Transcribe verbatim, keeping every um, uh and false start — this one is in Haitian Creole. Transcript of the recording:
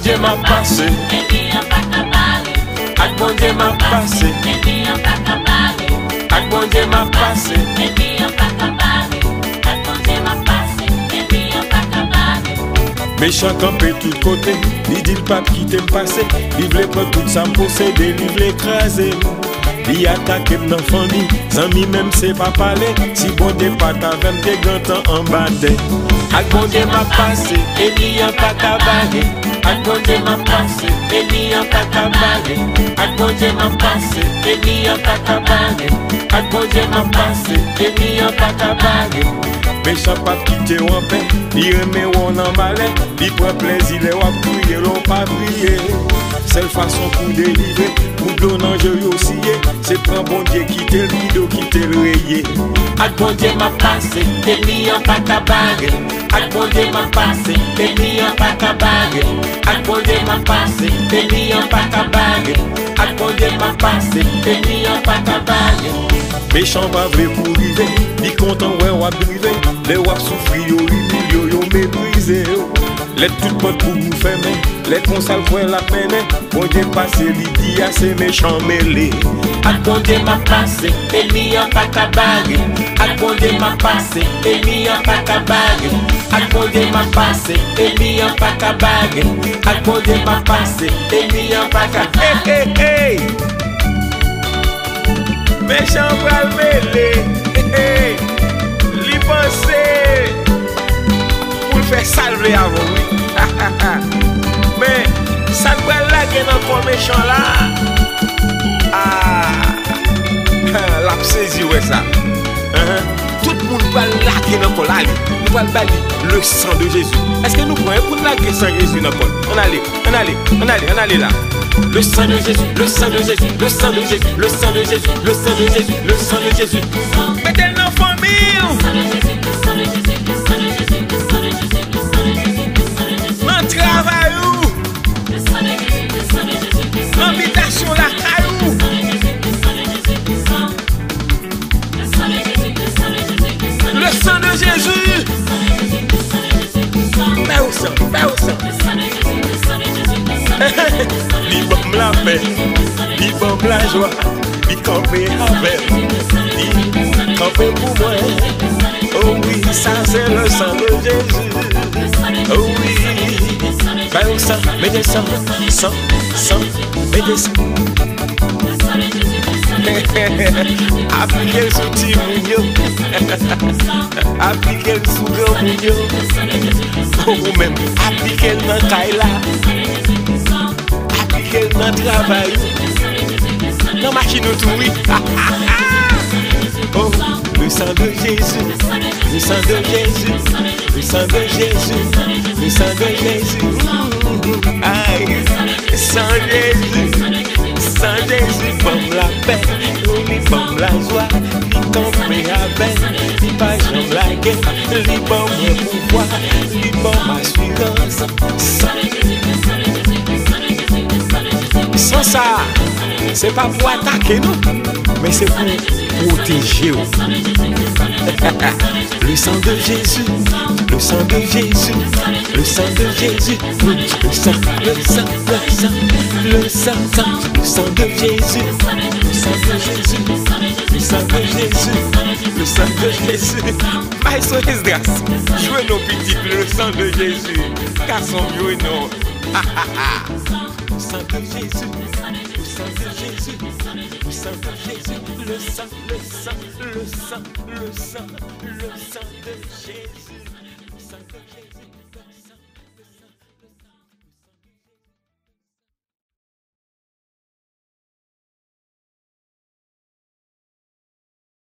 Bondye m ap pase. Epi yo pa ka bare. Ak Bondye m ap pase. Epi yo pa ka bare. Ak Bondye m ap pase. Epi yo pa ka bare. Ak Bondye m ap pase. Epi yo pa ka bare. Mechan kanpe tout kote, li di l p ap kite m pase. Li vle pran tout sa m posede, li vle kraze m. Li atake m nan fanmi, zanmi menm se pa pale. Si Bondye pa t avè m, te gentan anba tè. Ak Bondye m ap pase, enmi an pa ka bare. Ak Bondye m ap pase, enmi an pa ka bare. Ak Bondye m ap pase, enmi an pa ka bare. Ak Bondye m ap pase, enmi an pa ka bare. Mechan p ap kite w anpè, li renmen wè w nan malè. Li pran plezi lè w ap kriye, lè w pa priye. Sèl fason pou delivre, pou dlo nan je yo siye, se pran Bondye kite l rido, kite l reye. Ak Bondye m ap pase, enmi an pa ka bare m. Ak Bondye m ap pase, enmi an pa ka bare m. Ak Bondye m ap pase, enmi an pa ka bare m. Ak Bondye m ap pase, enmi an pa ka bare m. Mechan pa vle pou rive, li kontan wè w ap drive. Lè w ap soufri, yo imilye w, yo meprize w. Lè tout pòt pou ou fèmen, lè konsa l kwè l ap mennen, Bondye pase, li di ase, mechan mele. Ak Bondye m ap pase, enmi an pa ka bare m. Ak Bondye m ap pase, enmi an pa ka bare m. Ak Bondye m ap pase, enmi an pa ka bare m. Ak Bondye m ap pase, enmi an pa ka. Hey, hey, hey! Mechan pral mele. Hey, hey! Li panse pou l fè sa l vle avè w, wi. Men, sa l pral lage nan kò mechan la, ah, l ap sezi wè sa. Ahan. Tout moun pral lage nan kò l ale. Nou pral ba li le sang de Jésus. Èske nou pran pou n lage san Jezi nan kò l? Ann ale, ann ale, ann ale, ann ale la. Le sang de Jésus, le sang de Jésus, le sang de Jésus, le sang de Jésus, le sang de Jésus, le sang de Jésus. Mete l nan fanmi w. Nan travay ou. Nan bitasyon lakay ou. Le sang de Jésus. Fè w san, fè w san. Li ban m lapè, li ban m lajwa, li kanpe avè m, li kanpe pou mwen. Oh wi, sa se le sang de Jésus. Oh wi, ba yo san, mete san, san, san, mete san. Aplike l sou timoun yo. Aplike l sou granmoun yo. Ou menm, aplike l nan kay la. Aplike l nan travay ou. Nan machin ou tou, wi. Oh, le sang de Jésus, le sang de Jésus, le sang de Jésus, le sang de Jésus. Ay, san Jezi, san Jezi, ban m lapè, li ban m lajwa, li kanpe avè m, li pa janm lage m, li ban mwen pouvwa, li ban m asirans. San San sa a, se pa pou atake nou, men se pou pwoteje w. Le sang de Jésus, le sang de Jésus, le sang de Jésus, le sang, le sang, le sang, le sang, le sang de Jésus, le sang de Jésus, le sang de Jésus, le sang de Jésus. Maestro Esdras, jwe non pitit, le sang de Jésus. Gason m, jwe non. Sang de Jésus, le sang de Jésus, le sang de Jésus, le sang, le sang, le sang, le sang, le sang de Jésus, le sang de Jésus.